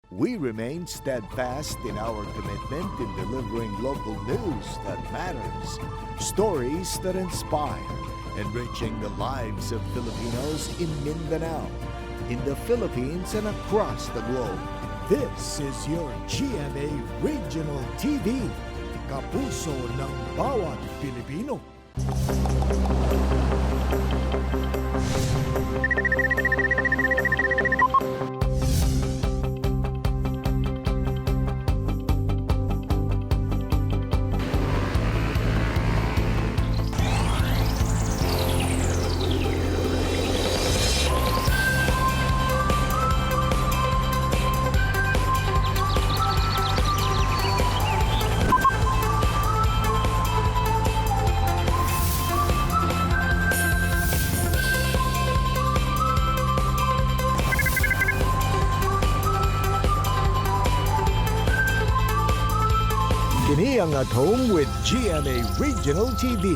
We remain steadfast in our commitment in delivering local news that matters, stories that inspire, enriching the lives of Filipinos in Mindanao, in the Philippines, and across the globe. This is your GMA Regional TV, kapuso ng bawat Pilipino. Kini ang At Home with GMA Regional TV.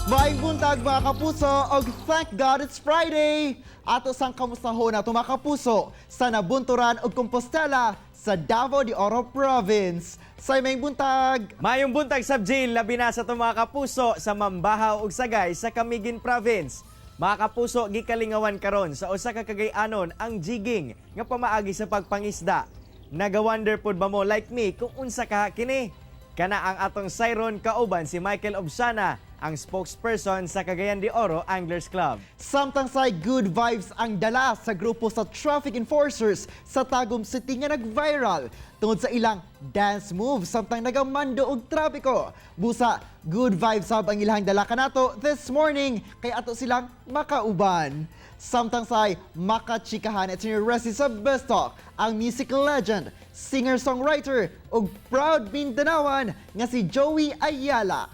Maayong buntag, mga kapuso, og thank God it's Friday! Ato sang kamustahon ato, mga kapuso, sa Nabunturan og Compostela sa Davao de Oro Province. Say, maayong buntag! Mayong buntag sab, Jill, labi na sa atong mga kapuso sa Mambajao ug Sagay sa Camiguin Province. Mga kapuso, gikalingawan karon sa usa ka Cagayanon ang jigging nga pamaagi sa pagpangisda. Naga-wonder pod ba mo like me kung unsa ka kini? Kana ang atong sayron kauban si Michael Obsana, ang spokesperson sa Cagayan de Oro Anglers Club. Samtang say good vibes ang dala sa grupo sa traffic enforcers sa Tagum City nga nag-viral tungod sa ilang dance move samtang nagamando og trapiko. Busa, good vibes sab ang ilang dala kanato this morning kay ato silang makauban. Samtang say makachikahan at senior resi sa Best Talk ang music legend, singer-songwriter ug proud Mindanaoan nga si Joey Ayala.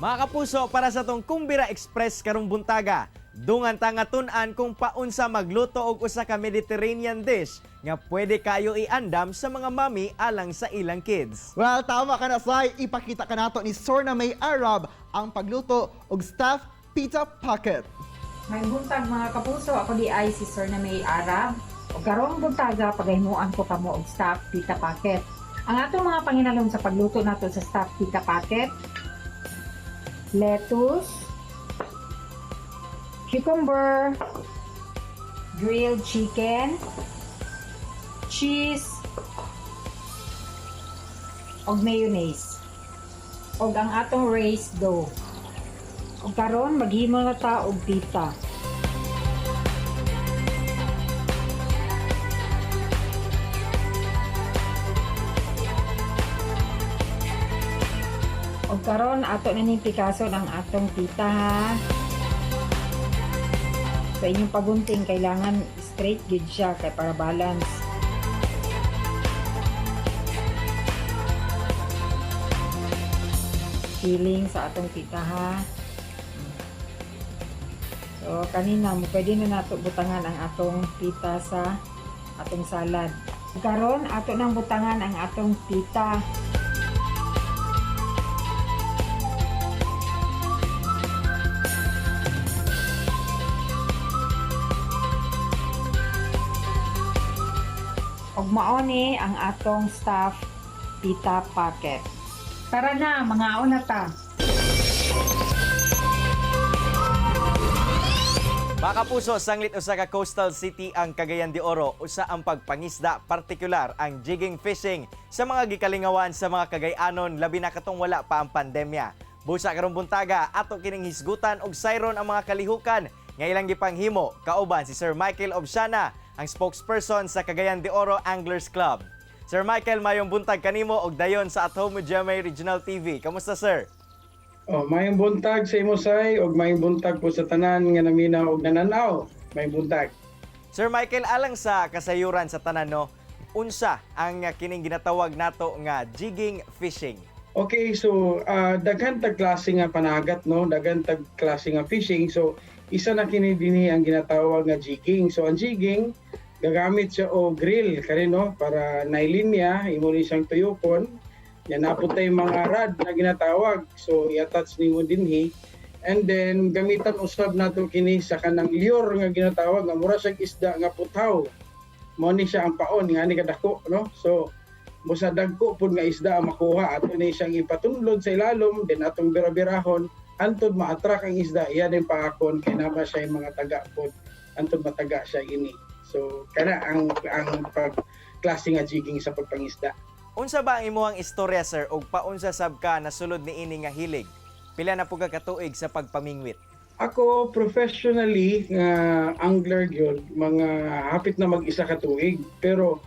Mga kapuso, para sa tong Kumbira Express karong buntaga, dungan ta nga tun-an kung paunsa magluto og usa ka Mediterranean dish nga pwede kayo iandam sa mga mami alang sa ilang kids. Well, tama ka na, Sai. Ipakita ka nato ni Sorna May Arab ang pagluto og stuffed pita pocket. May buntag, mga kapuso, ako diay si Sir na May Arab. O karong buntaga, pagahimuan ko kamo og stuffed pita pocket. Ang atong mga panginalong sa pagluto nato sa stuffed pita pocket: lettuce, cucumber, grilled chicken, cheese, og mayonnaise. Og ang atong raised dough. Og karon maghimo na ta og pita. Og karon ato na ning pikason ang atong pita, ha. Sa inyong pagunting, kailangan straight gid siya kay para balance. Filling sa atong pita, ha. So kanina mo pwede na nato butangan ang atong pita sa atong salad. Karon ato nang butangan ang atong pita. Og mao ni ang atong stuffed pita pocket. Tara na, mangaon na ta. Mga kapuso, sanglit usa ka coastal city ang Cagayan de Oro, usa ang pagpangisda, partikular ang jigging fishing sa mga gikalingawan sa mga Cagayanon, labi na katong wala pa ang pandemya. Busa karong buntaga, ato kining hisgutan og sayron ang mga kalihukan nga ilang gipanghimo kauban si Sir Michael Obsana, ang spokesperson sa Cagayan de Oro Anglers Club. Sir Michael, mayong buntag kanimo og dayon sa At Home with GMA Regional TV. Kamusta, sir? Oh, mayong buntag sa imo, Say, ug mayong buntag po sa tanan nga naminaw og nananaw. Mayong buntag. Sir Michael, alang sa kasayuran sa tanan, no, unsa ang kining ginatawag nato nga jigging fishing? Okay, so daghan tag klase nga panagat, no, daghan tag klase nga fishing. So isa na kini dinhi ang ginatawag nga jigging. So ang jigging, gagamit siya og reel kani, no, para nailinya imo ni siyang tuyokon. Yan, naputay mga rod na ginatawag. So i-attach nimo dinhi. And then gamitan usab nato kini sa kanang lure nga ginatawag nga mura siyang isda nga putaw. Mao ni siya ang paon nga ni kadako, no? So busa dagko pud nga isda ang makuha, ato ni siyang ipatunlod sa ilalom, then atong bira-birahon hantod ma-attract ang isda, iya din paakon kay naa ba siya yung mga taga pod, hantod mataga siya ini. So kana ang pag klase nga jigging sa pagpangisda. Unsa ba ang imuhang istorya, sir, ug paunsa sab ka nasulod niini nga hilig? Pila na pud ka katuig sa pagpamingwit? Ako professionally nga angler gyud, mga hapit na mag-isa ka tuig, pero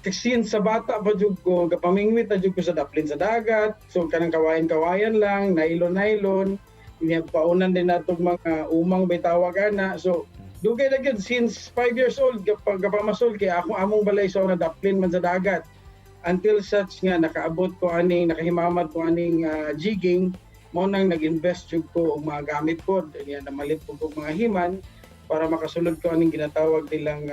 since sa bata pa jud ko gapamingwit na jud ko sa daplin sa dagat. So kanang kawayan-kawayan lang, nylon-nylon, niya paunan din nato mga umang bay tawag ana. So dugay na gyud, since 5 years old gapamasol kay ako among balay sa una daplin man sa dagat, until such nga nakaabot ko aning, nakahimamad ko aning jigging. Mao nang nag-invest jud ko og mga gamit pod niya, namalit ko og mga himan para makasulod ko aning ginatawag nilang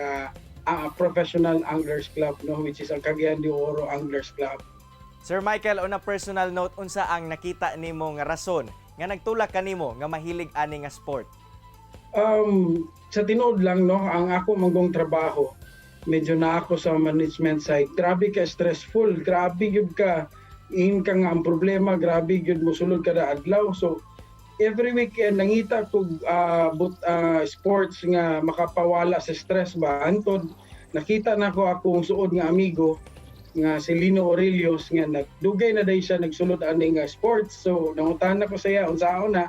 Professional Anglers Club, no, which is ang Cagayan de Oro Anglers Club. Sir Michael, on a personal note, unsa ang nakita nimo nga rason nga nagtulak kanimo nga mahilig ani nga sport? Sa tinuod lang, no, ang ako manggong trabaho, medyo na ako sa management side. Grabe ka stressful, grabe gyud ka in ka nga ang problema, grabe gyud mosulod kada adlaw. So every weekend nangita ko sports nga makapawala sa stress ba, antod nakita na ko akong suod nga amigo nga si Lino Aurelius nga nagdugay na day siya nagsulod ani nga sports. So nangutahan na ko sa iya unsaon na,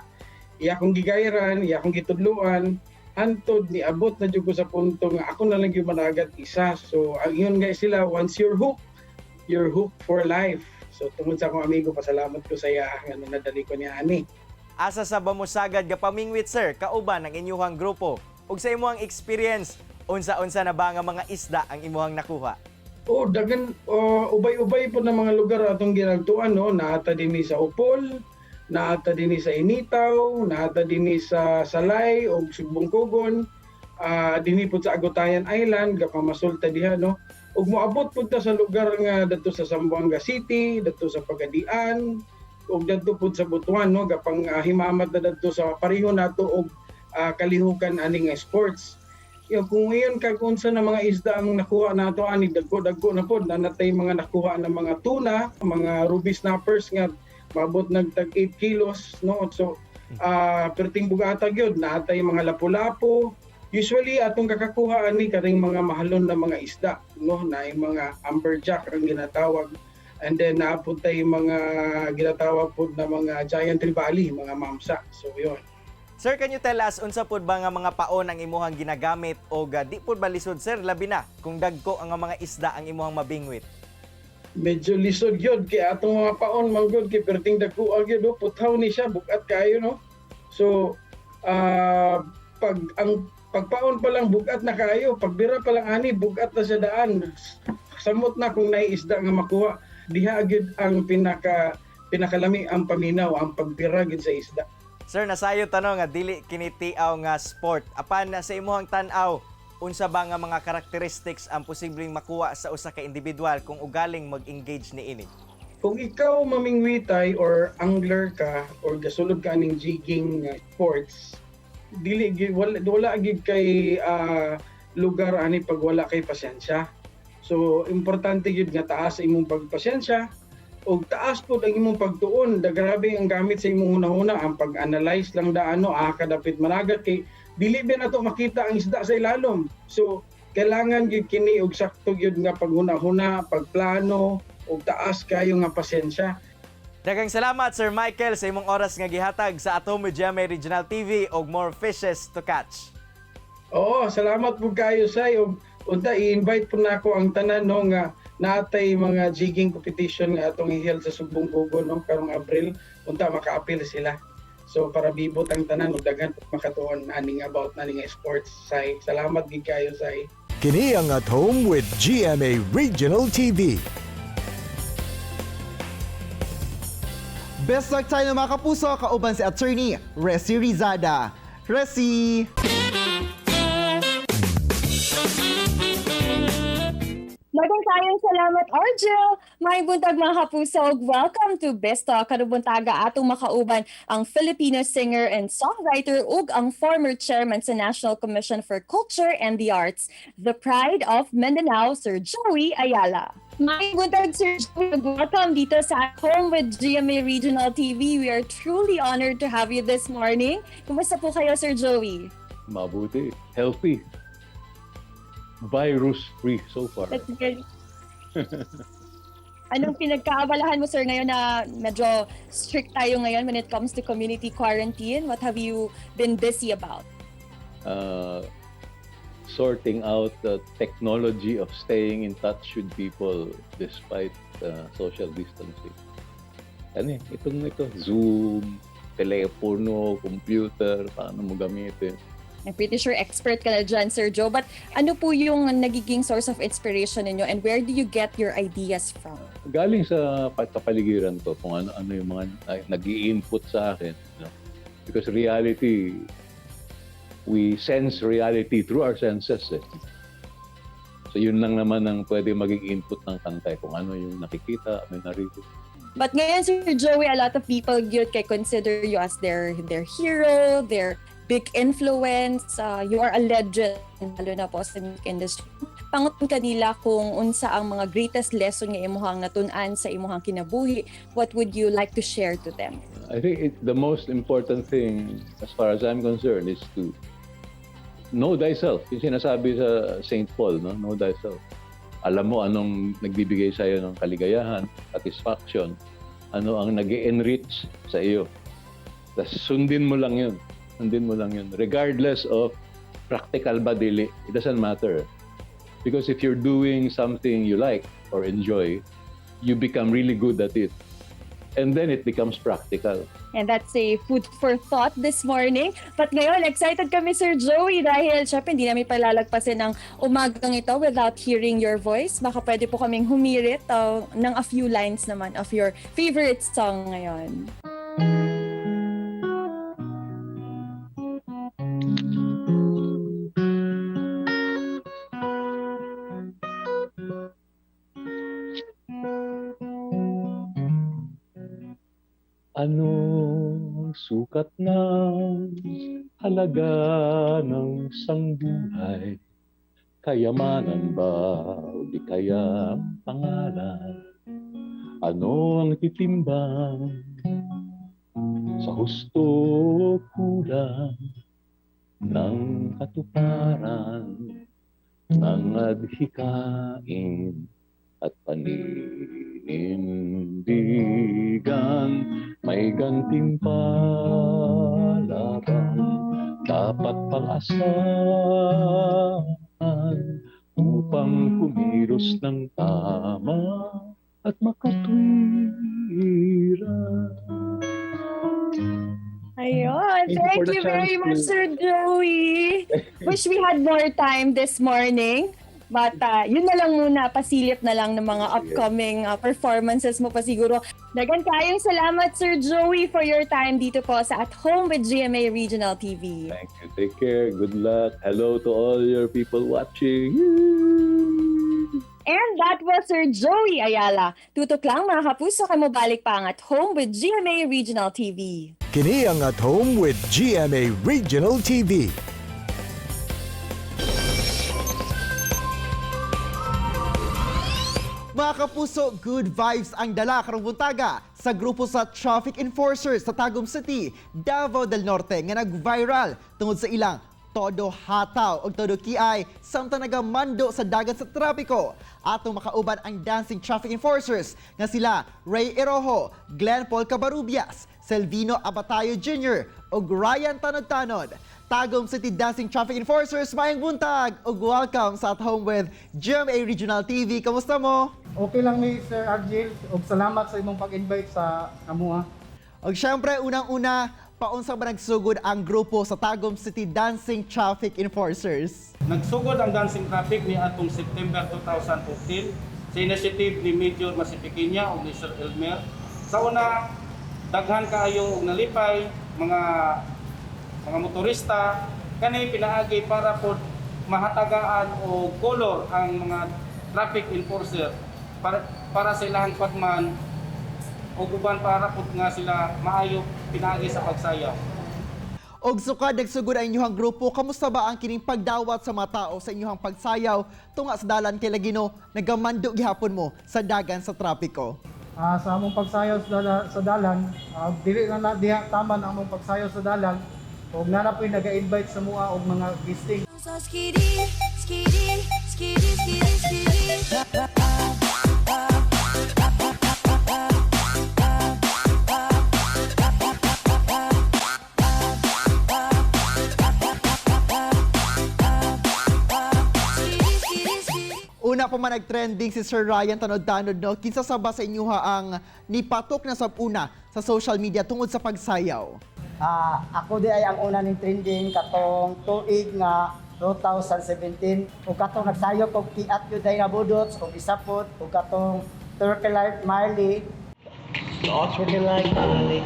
iya akong gigayran, iya akong gitudluan hantod ni abot na jud ko sa punto nga ako na lang yung managat isa. So ang ingon nga sila, once you're hooked, you're hooked for life. So tungod sa akong amigo, pasalamat ko sa iya nga nadali ko niya ani. Asa sa ba mosagad gapamingwit, sir, kauban ang inyuhang grupo? Ug sa imuhang experience, unsa-unsa na ba nga mga isda ang imuhang nakuha? Oh, dagan, oh, ubay-ubay po ng mga lugar atong ginagtuan, no. Naata dinhi sa Opol, naata dinhi sa Initaw, naata dinhi sa Salay og Sugbong-Kugon, dinhi pud sa Agutayan Island gapamasulta diha, no. Ug moabot pud ta sa lugar nga dadto sa Zamboanga City, dadto sa Pagadian, ug dadto pud sa Butuan, no, gapang himamat na dadto sa pareho nato og kalihukan ani nga sports. Yo, kung iyon kag unsa na mga isda ang nakuha nato ani, dagko-dagko na pod nanatay mga nakuha ng mga tuna, mga ruby snappers nga maabot nag tag 8 kilos, no. So perting bugata gyud, naatay mga lapu-lapu. Usually atong kakakuha ani karing mga mahalon na mga isda, no, na yung mga amberjack ang ginatawag, and then naapod tay mga ginatawag pod na mga giant trevally, mga mamsa. So yon. Sir, can you tell us unsa pud ba nga mga paon ang imuhang ginagamit o di pud ba lisod, sir, labi na kung dagko ang mga isda ang imuhang mabingwit? Medyo lisod yun kay atong mga paon manggod kay perting dagko gyud, oh, puthaw ni siya, bugat kayo, no. So pag ang pagpaon pa lang bugat na kayo, pagbira pa lang ani bugat na siya daan, samot na kung naiisda nga makuha diha gyud. Ang pinakalami ang paminaw ang pagbira gyud sa isda. Sir, nasayo tanong nga dili kini tiaw nga sport. Apan sa imuhang tan-aw, unsa ba nga mga characteristics ang posibleng makuha sa usa ka individual kung ugaling mag-engage niini? Kung ikaw mamingwitay or angler ka or gasulod ka aning jigging nga sports, dili wala, wala gid kay lugar ani pag wala kay pasensya. So importante gyud nga taas ang imong pagpasensya ug taas pod ang imong pagtuon. Da grabe ang gamit sa imong hunahuna, ang pag-analyze lang daan, no, ka dapit managat kay dili ba nato makita ang isda sa ilalom. So kailangan gyud kini og sakto gyud nga paghuna-huna, pagplano ug taas kayo nga pasensya. Daghang salamat, Sir Michael, sa imong oras nga gihatag sa At Home with GMA Regional TV og more fishes to catch. Oo, salamat po kayo say ug unta i-invite po nako ang tanan, no, nga naatay mga jigging competition nga atong i-held sa Sugbong Kugon, no, karong Abril, unta makaapil sila. So para bibot ang tanan ug daghan po makatuon aning about aning nga sports say. Salamat gid kayo say. Kini ang At Home with GMA Regional TV. Best luck tayo, mga kapuso, kauban si Attorney Resi Rizada. Resi! Daghang Kayong salamat, Argel! Maayong buntag, mga kapuso. Welcome to Best Talk. Karong buntaga atong makauban ang Filipino singer and songwriter ug ang former chairman sa National Commission for Culture and the Arts, the pride of Mindanao, Sir Joey Ayala. Maayong buntag, Sir Joey. Welcome dito sa At Home with GMA Regional TV. We are truly honored to have you this morning. Kumusta po kayo, Sir Joey? Mabuti. Healthy. Virus-free so far. That's good. Anong pinagkaabalahan mo, sir, ngayon na medyo strict tayo ngayon when it comes to community quarantine? What have you been busy about? Sorting out the technology of staying in touch with people despite social distancing. Ano eh, itong ito, Zoom, telepono, computer, paano mo gamitin. I'm pretty sure expert ka na dyan, Sir Joe. But ano po yung nagiging source of inspiration ninyo and where do you get your ideas from? Galing sa kapaligiran ko kung ano-ano yung mga nag input sa akin. You know? Because reality, we sense reality through our senses. Eh. So yun lang naman ang pwede maging input ng kanta eh, kung ano yung nakikita, ano yung naririnig. But ngayon, Sir Joey, a lot of people gyud kay consider you as their hero, their big influence. You are a legend, lalo na po sa music industry. Pangutan kanila kung unsa ang mga greatest lesson nga imuhang natun-an sa imuhang kinabuhi, what would you like to share to them? I think the most important thing, as far as I'm concerned, is to know thyself. Yung sinasabi sa St. Paul, no? Know thyself. Alam mo anong nagbibigay sa iyo ng kaligayahan, satisfaction, ano ang nag enrich sa iyo. Tapos sundin mo lang yun. Sundin mo lang yun. Regardless of practical ba dili, it doesn't matter. Because if you're doing something you like or enjoy, you become really good at it. And then it becomes practical. And that's a food for thought this morning. But ngayon, excited kami, Sir Joey, dahil syempre hindi namin palalagpasin ang umagang ito without hearing your voice. Baka pwede po kaming humirit ng a few lines naman of your favorite song ngayon. Ano ang sukat ng halaga ng sangbuhay? Kayamanan ba o di kaya ang pangalan? Ano ang titimbang sa husto o kulang ng katuparan ng adhikain at paninindigan? May gantimpala bang dapat pang-asahan upang kumilos ng tama at makatwiran? Ayun, Thank you thank for the you very chance much, Sir Joey. Wish we had more time this morning. But yun na lang muna, pasilip na lang ng mga upcoming performances mo pa siguro. Daghan kayong salamat, Sir Joey, for your time dito po sa At Home with GMA Regional TV. Thank you. Take care. Good luck. Hello to all your people watching. And that was Sir Joey Ayala. Tutok lang, mga kapuso, kay mobalik pa ang At Home with GMA Regional TV. Kini ang At Home with GMA Regional TV. Mga kapuso, good vibes ang dala karong buntaga sa grupo sa traffic enforcers sa Tagum City, Davao del Norte nga nag-viral tungod sa ilang todo hataw og todo kiay samtang nagamando sa dagat sa trapiko. Atong makauban ang dancing traffic enforcers nga sila Ray Erojo, Glenn Paul Cabarubias, Selvino Abatayo Jr. ug Ryan Tanod-Tanod. Tagum City Dancing Traffic Enforcers, maayong buntag ug welcome sa At Home with GMA Regional TV. Kamusta mo? Okay lang ni Sir Argel ug salamat sa imong pag-invite sa amuha. Ug syempre, unang-una, paunsa ba nagsugod ang grupo sa Tagum City Dancing Traffic Enforcers? Nagsugod ang dancing traffic ni atong September 2015 sa initiative ni Major Masipiquiña ug ni Sir Elmer. Sa una, daghan kaayo og nalipay mga motorista kani pinaagi para pod mahatagaan og color ang mga traffic enforcer para sa ilahang kwadman o uban para pud nga sila maayo pinaagi sa pagsayaw. Og sukad nagsugod ang inyong grupo, kamusta ba ang kining pagdawat sa mga tao sa inyong pagsayaw tunga sa dalan kay Lagino, nagamando gihapon mo sa dagan sa trapiko? Sa among pagsayaw sa dalan, dili na na diha taman ang among pagsayaw sa dalan ug naa na po'y naga-invite sa mua og mga guesting. So skitty, skitty, skitty, skitty, skitty. Skitty, skitty, skitty. Una pa man nag-trending si Sir Ryan Tanod-Tanod, no? Kinsa sa ba sa inyo ha ang nipatok na sa una sa social media tungod sa pagsayaw? Ako di ay ang una ning trending katong tuig nga 2017 ug katong nagsayo kog kiat yun day nga budots ug isapot ug katong Turkey Life Marley. Twerking like Miley.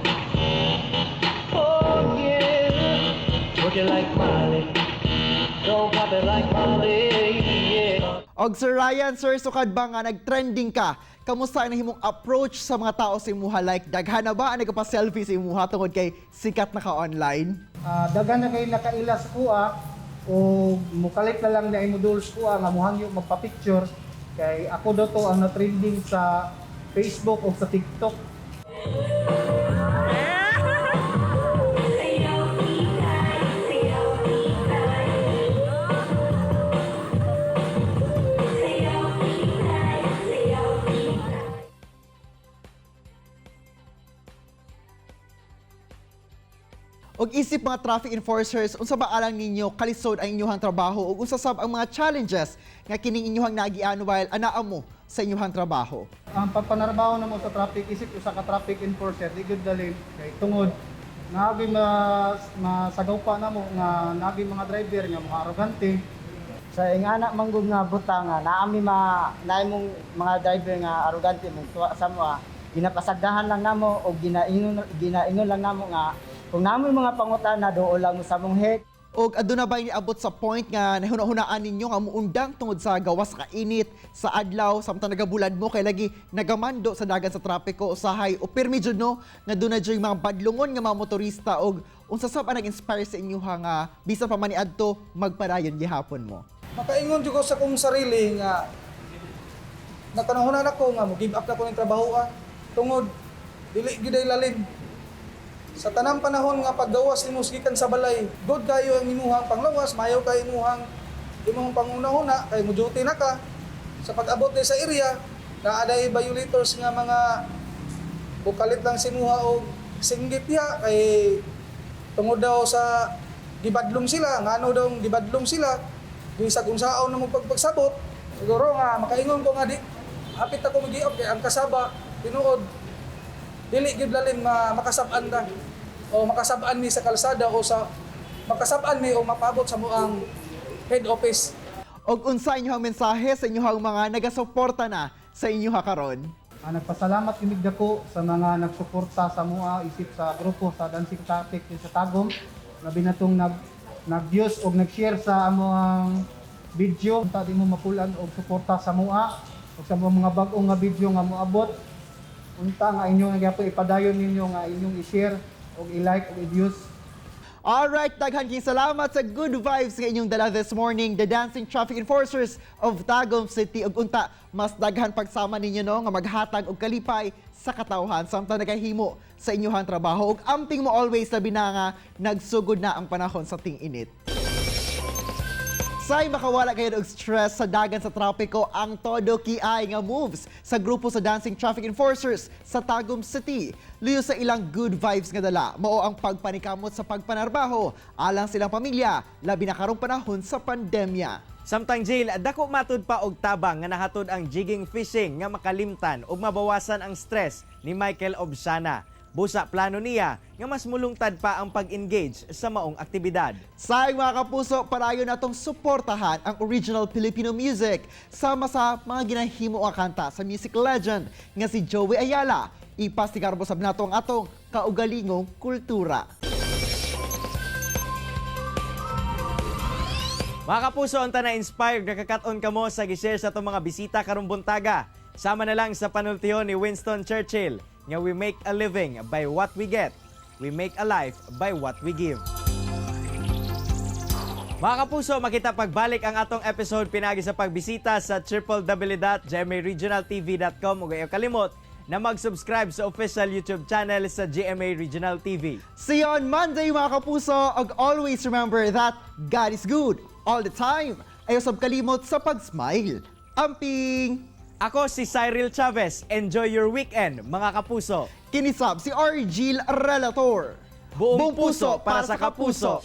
Oh yeah. Twerking like Miley. Don't pop it like Miley. Yeah. Og Sir Ryan, sir, sukad ba nga nag-trending ka? Kamusta ang nahimong approach sa mga tao sa imuha? Like, daghan na ba ang nagpa-selfie sa imuha tungod kay sikat na ka online? Daghan na kay nakaila sa kuha o mukalit na lang na imodul sa kuha nga muhangyo magpa-picture kay ako daw to ang na-trending sa Facebook o sa TikTok. Og isip mga traffic enforcers, unsa ba alang ninyo kalisod ang inyuhang trabaho ug unsa sab ang mga challenges nga kining inyuhang nagian while anaa mo sa inyuhang trabaho? Ang pagpanarbaho namo sa traffic isip usa ka traffic enforcer di gyud lalim kay tungod naagi mas masagaw pa namo nga naagi mga driver nga mga arogante. Sa ingana manggug nga butang nga naami ma naay mong mga driver nga arogante mong tuwa sa moa, ginapasagdahan lang namo o ginaingon lang namo nga kung namoy mga pangutana dool lang mo sa mong head. Og aduna ba niabot sa point nga nahuna-hunaan ninyo nga muundang tungod sa gawas sa kainit sa adlaw samtang nagabulad mo kay lagi nagamando sa dagan sa trapiko usahay o pirmi jud no nga duna jud mga badlongon nga mga motorista og unsa sab ang nag-inspire sa inyo nga bisan pa man niadto magpadayon gihapon mo? Makaingon jud ko sa akong sarili nga nakanahonan ako nga mo give up na ko ning trabaho tungod dili gyud ay lalim. Sa tanang panahon nga paggawas nimo gikan sa balay, good kayo ang imuhang panglawas, mayo kay imuhang imong pangunahuna kay mo duty na ka. Sa pag-abot sa area, naa day violators nga mga bukalit lang simuha og singgit diha kay tungod daw sa gibadlong sila, ngano daw gibadlong sila, bisag unsaon na mo pagpagsabot, siguro nga makaingon ko nga di hapit ako mag-iop kay ang kasaba tinuod dili gyud lalim nga makasab-an ta o makasab-an mi sa kalsada o sa makasab-an mi o mapabot sa muang head office. Og unsa inyong mensahe sa inyong mga nagasuporta na sa inyo karon? Nagpasalamat kimig dako sa mga nagsuporta sa mua isip sa grupo sa Dancing Traffic sa Tagum, labi na tong nag-views og nag-share sa among video. Unta di mo mapulan og suporta sa mua ug sa mga bag-o nga video nga moabot. Unta nga inyo nga gyapon ipadayon ninyo nga inyong i-share og i-like og i-views. Alright, daghan king salamat sa good vibes nga inyong dala this morning, the Dancing Traffic Enforcers of Tagum City. Ug unta, mas daghan pagsama ninyo no nga maghatag og kalipay sa katawhan samtang nagahimo sa inyong trabaho. Ug amping mo always, labi na nga nagsugod na ang panahon sa ting-init. Say makawala kayo og stress sa dagan sa trapiko ang todo kiay nga moves sa grupo sa Dancing Traffic Enforcers sa Tagum City. Luyo sa ilang good vibes nga dala, mao ang pagpanikamot sa pagpanarbaho alang silang pamilya, labi na karong panahon sa pandemya. Samtang Jill, dako matud pa og tabang nga nahatod ang jigging fishing nga makalimtan ug mabawasan ang stress ni Michael Obsana. Busa plano niya nga mas mulungtad pa ang pag-engage sa maong aktibidad. Sayang mga kapuso, parayo natong suportahan ang original Filipino music sama sa mga ginahimo nga kanta sa music legend nga si Joey Ayala. Ipas ni Garbo sab nato ang atong kaugalingong kultura. Mga kapuso, unta na inspired nakakat-on kamo sa gishare sa atong mga bisita karong buntaga. Sama na lang sa panultihon ni Winston Churchill nga, "We make a living by what we get. We make a life by what we give." Mga kapuso, makita pagbalik ang atong episode pinagi sa pagbisita sa www.gmaregionaltv.com ug ayaw kalimot na mag-subscribe sa official YouTube channel sa GMA Regional TV. See you on Monday, mga kapuso, ug always remember that God is good all the time. Ayaw sab kalimot sa pag-smile. Amping! Ako si Cyril Chavez. Enjoy your weekend, mga kapuso. Kini sab si Argil Relator. Buong puso para sa kapuso.